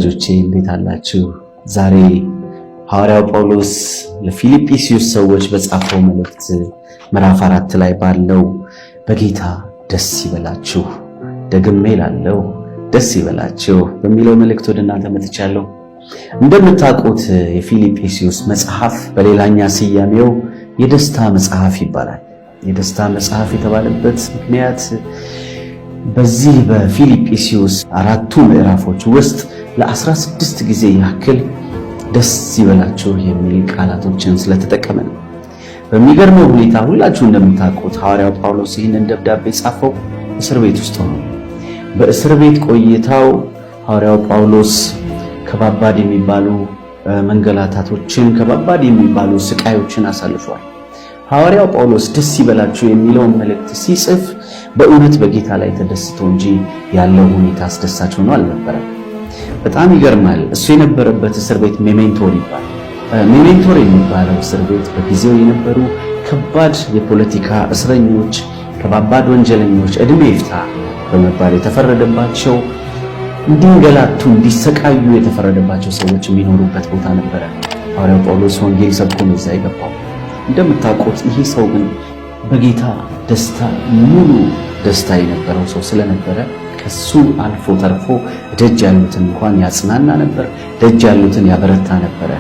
ወዳጆቼ፣ እንዴት አላችሁ? ዛሬ ሐዋርያው ጳውሎስ ለፊልጵስዩስ ሰዎች በጻፈው መልእክት ምዕራፍ 4 ላይ ባለው በጌታ ደስ ይበላችሁ፣ ደግሜ እላለሁ ደስ ይበላችሁ በሚለው መልእክት ወደ እናንተ መጥቻለሁ። እንደምታውቁት የፊልጵስዩስ መጽሐፍ በሌላኛ ስያሜው የደስታ መጽሐፍ ይባላል። የደስታ መጽሐፍ የተባለበት ምክንያት በዚህ በፊልጵስዩስ አራቱ ምዕራፎች ውስጥ ለ16 ጊዜ ያክል ደስ ይበላችሁ የሚል ቃላቶችን ስለተጠቀመ ነው። በሚገርመው ሁኔታ ሁላችሁ እንደምታውቁት ሐዋርያው ጳውሎስ ይህንን ደብዳቤ ጻፈው እስር ቤት ውስጥ ሆኖ። በእስር ቤት ቆይታው ሐዋርያው ጳውሎስ ከባባድ የሚባሉ መንገላታቶችን፣ ከባባድ የሚባሉ ስቃዮችን አሳልፏል። ሐዋርያው ጳውሎስ ደስ ይበላችሁ የሚለውን መልእክት ሲጽፍ በእውነት በጌታ ላይ ተደስቶ እንጂ ያለው ሁኔታ አስደሳች ሆኖ አልነበረም። በጣም ይገርማል። እሱ የነበረበት እስር ቤት ሜሜንቶር ይባላል። ሜሜንቶር የሚባለው እስር ቤት በጊዜው የነበሩ ከባድ የፖለቲካ እስረኞች፣ ከባባድ ወንጀለኞች እድሜ ይፍታ በመባል የተፈረደባቸው፣ እንዲንገላቱ እንዲሰቃዩ የተፈረደባቸው ሰዎች የሚኖሩበት ቦታ ነበረ። ሐዋርያው ጳውሎስ ወንጌል ሰብኮ ነው እዛ የገባው። እንደምታውቁት ይሄ ሰው ግን በጌታ ደስታ ሙሉ ደስታ የነበረው ሰው ስለነበረ ከሱ አልፎ ተርፎ ደጅ ያሉትን እንኳን ያጽናና ነበር፣ ደጅ ያሉትን ያበረታ ነበረ።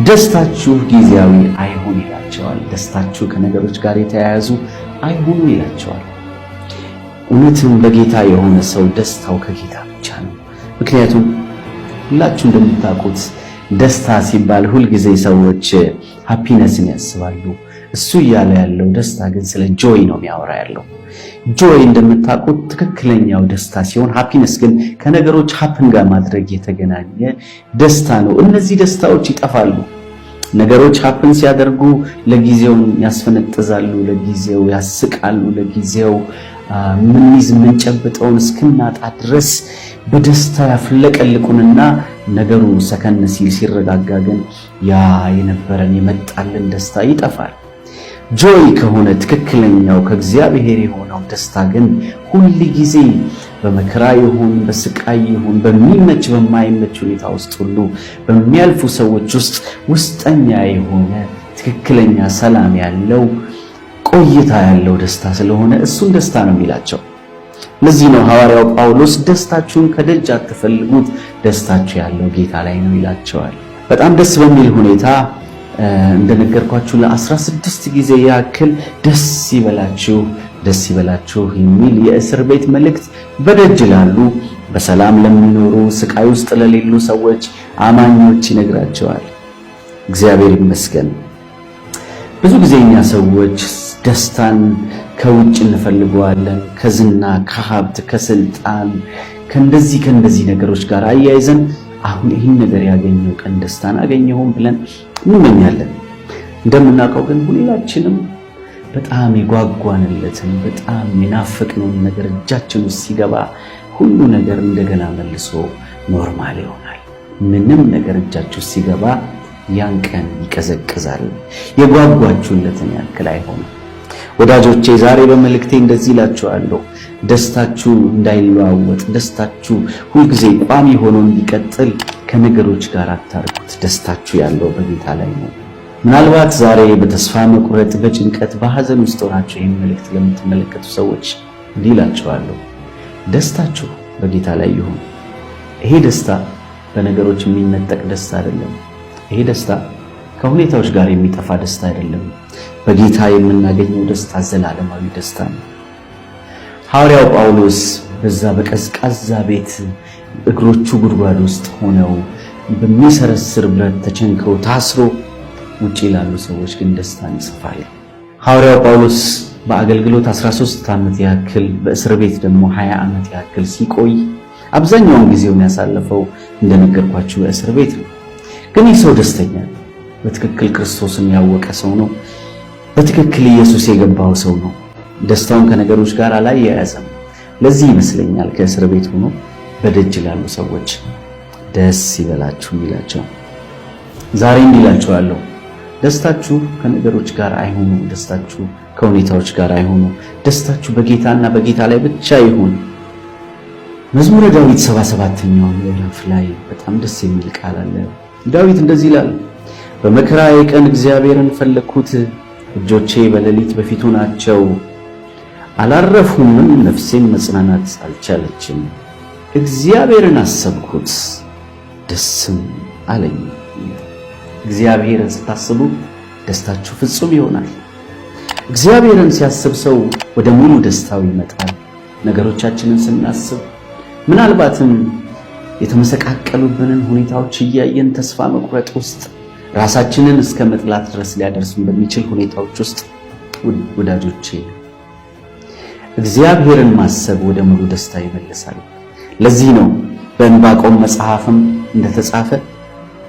ደስታችሁ ጊዜያዊ አይሁን ይላቸዋል። ደስታችሁ ከነገሮች ጋር የተያያዙ አይሁኑ ይላቸዋል። እውነትም በጌታ የሆነ ሰው ደስታው ከጌታ ብቻ ነው። ምክንያቱም ሁላችሁ እንደምታውቁት ደስታ ሲባል ሁልጊዜ ሰዎች happiness ን ያስባሉ። እሱ እያለ ያለው ደስታ ግን ስለ joy ነው የሚያወራ ያለው። Joy እንደምታውቁት ትክክለኛው ደስታ ሲሆን happiness ግን ከነገሮች happen ጋር ማድረግ የተገናኘ ደስታ ነው። እነዚህ ደስታዎች ይጠፋሉ። ነገሮች happen ሲያደርጉ ለጊዜው ያስፈነጥዛሉ፣ ለጊዜው ያስቃሉ፣ ለጊዜው ምንይዝ የምንጨብጠውን እስክናጣ ድረስ በደስታ ያፍለቀልቁንና ነገሩ ሰከን ሲል ሲረጋጋ ግን ያ የነበረን የመጣልን ደስታ ይጠፋል። Joy ከሆነ ትክክለኛው ከእግዚአብሔር የሆነው ደስታ ግን ሁል ጊዜ በመከራ ይሁን በስቃይ ይሁን በሚመች በማይመች ሁኔታ ውስጥ ሁሉ በሚያልፉ ሰዎች ውስጥ ውስጠኛ የሆነ ትክክለኛ ሰላም ያለው ቆይታ ያለው ደስታ ስለሆነ እሱን ደስታ ነው የሚላቸው። ለዚህ ነው ሐዋርያው ጳውሎስ ደስታችሁን ከደጅ አትፈልጉት፣ ደስታችሁ ያለው ጌታ ላይ ነው ይላቸዋል። በጣም ደስ በሚል ሁኔታ እንደነገርኳችሁ ለ16 ጊዜ ያክል ደስ ይበላችሁ ደስ ይበላችሁ የሚል የእስር ቤት መልእክት በደጅ ላሉ፣ በሰላም ለሚኖሩ፣ ስቃይ ውስጥ ለሌሉ ሰዎች አማኞች ይነግራቸዋል። እግዚአብሔር ይመስገን። ብዙ ጊዜ እኛ ሰዎች ደስታን ከውጭ እንፈልገዋለን። ከዝና፣ ከሀብት፣ ከስልጣን፣ ከእንደዚህ ከእንደዚህ ነገሮች ጋር አያይዘን አሁን ይህን ነገር ያገኘው ቀን ደስታን አገኘሁም ብለን እንመኛለን። እንደምናውቀው ግን ሁላችንም በጣም የጓጓንለትን በጣም የናፈቅነውን ነገር እጃችን ውስጥ ሲገባ ሁሉ ነገር እንደገና መልሶ normal ይሆናል። ምንም ነገር እጃችሁ ሲገባ ያን ቀን ይቀዘቅዛል። የጓጓችሁለትን ያክል አይሆንም። ወዳጆቼ፣ ዛሬ በመልእክቴ እንደዚህ እላችኋለሁ። ደስታችሁ እንዳይለዋወጥ፣ ደስታችሁ ሁልጊዜ ቋሚ ሆኖ እንዲቀጥል ከነገሮች ጋር አታርጉት። ደስታችሁ ያለው በጌታ ላይ ነው። ምናልባት ዛሬ በተስፋ መቁረጥ፣ በጭንቀት፣ በሐዘን ውስጥ ሆናችሁ ይህን መልእክት ለምትመለከቱ ሰዎች እንዲህ እላችኋለሁ፣ ደስታችሁ በጌታ ላይ ይሁን። ይሄ ደስታ በነገሮች የሚነጠቅ ደስታ አይደለም። ይሄ ደስታ ከሁኔታዎች ጋር የሚጠፋ ደስታ አይደለም። በጌታ የምናገኘው ደስታ ዘላለማዊ ደስታ ነው። ሐዋርያው ጳውሎስ በዛ በቀዝቃዛ ቤት እግሮቹ ጉድጓድ ውስጥ ሆነው በሚሰረስር ብረት ተቸንክሮ ታስሮ ውጪ ላሉ ሰዎች ግን ደስታን ይጽፋል። ሐዋርያው ጳውሎስ በአገልግሎት 13 ዓመት ያክል በእስር ቤት ደግሞ 20 ዓመት ያክል ሲቆይ አብዛኛውን ጊዜውን ያሳለፈው እንደነገርኳችሁ በእስር ቤት ነው። ግን ይህ ሰው ደስተኛ ነው። በትክክል ክርስቶስን ያወቀ ሰው ነው። በትክክል ኢየሱስ የገባው ሰው ነው። ደስታውን ከነገሮች ጋር አላያያዘም። ለዚህ ይመስለኛል ከእስር ቤት ሆኖ በደጅ ላሉ ሰዎች ደስ ይበላችሁ የሚላቸው። ዛሬ እንዲላችኋለሁ፣ ደስታችሁ ከነገሮች ጋር አይሁኑ። ደስታችሁ ከሁኔታዎች ጋር አይሁኑ። ደስታችሁ በጌታና በጌታ ላይ ብቻ ይሁን። መዝሙረ ዳዊት 77ኛው ምዕራፍ ላይ በጣም ደስ የሚል ቃል አለ። ዳዊት እንደዚህ ይላል፣ በመከራዬ ቀን እግዚአብሔርን ፈለግኩት፣ እጆቼ በሌሊት በፊቱ ናቸው፣ አላረፉምም፣ ነፍሴም መጽናናት አልቻለችም። እግዚአብሔርን አሰብኩት ደስም አለኝ። እግዚአብሔርን ስታስቡ ደስታችሁ ፍጹም ይሆናል። እግዚአብሔርን ሲያስብ ሰው ወደ ሙሉ ደስታው ይመጣል። ነገሮቻችንን ስናስብ ምናልባትም የተመሰቃቀሉብንን ሁኔታዎች እያየን ተስፋ መቁረጥ ውስጥ ራሳችንን እስከ መጥላት ድረስ ሊያደርሱን በሚችል ሁኔታዎች ውስጥ ወዳጆቼ እግዚአብሔርን ማሰብ ወደ ሙሉ ደስታ ይመልሳል። ለዚህ ነው በዕንባቆም መጽሐፍም እንደተጻፈ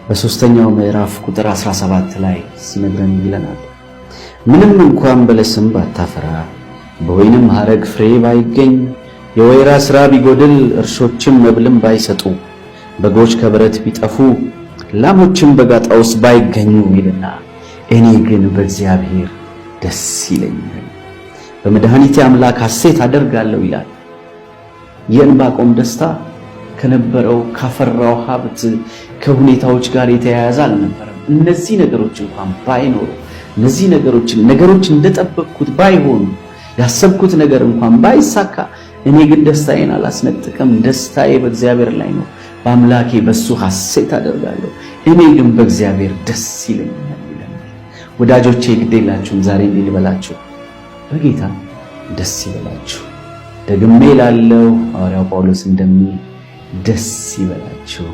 በ3ኛው ምዕራፍ ቁጥር 17 ላይ ሲነግረን ይለናል፣ ምንም እንኳን በለስም ባታፈራ በወይንም ሐረግ ፍሬ ባይገኝ የወይራ ሥራ ቢጎድል እርሾችም መብልም ባይሰጡ በጎች ከበረት ቢጠፉ ላሞችም በጋጣ ውስጥ ባይገኙ ይልና እኔ ግን በእግዚአብሔር ደስ ይለኛል፣ በመድኃኒቴ አምላክ ሐሴት አደርጋለሁ ይላል። የዕንባቆም ደስታ ከነበረው ካፈራው ሀብት ከሁኔታዎች ጋር የተያያዘ አልነበረም። እነዚህ ነገሮች እንኳን ባይኖሩ፣ እነዚህ ነገሮች እንደጠበቅኩት ባይሆኑ፣ ያሰብኩት ነገር እንኳን ባይሳካ፣ እኔ ግን ደስታዬን አላስነጥቅም። ደስታዬ በእግዚአብሔር ላይ ነው። በአምላኬ በሱ ሐሴት አደርጋለሁ። እኔ ግን በእግዚአብሔር ደስ ይለኛል ይለናል። ወዳጆቼ ግድ የላችሁም፣ ዛሬ እንዲህ ልበላችሁ፣ በጌታ ደስ ይበላችሁ። ደግሜ እላለሁ፣ ሐዋርያው ጳውሎስ እንደሚል ደስ ይበላችሁ።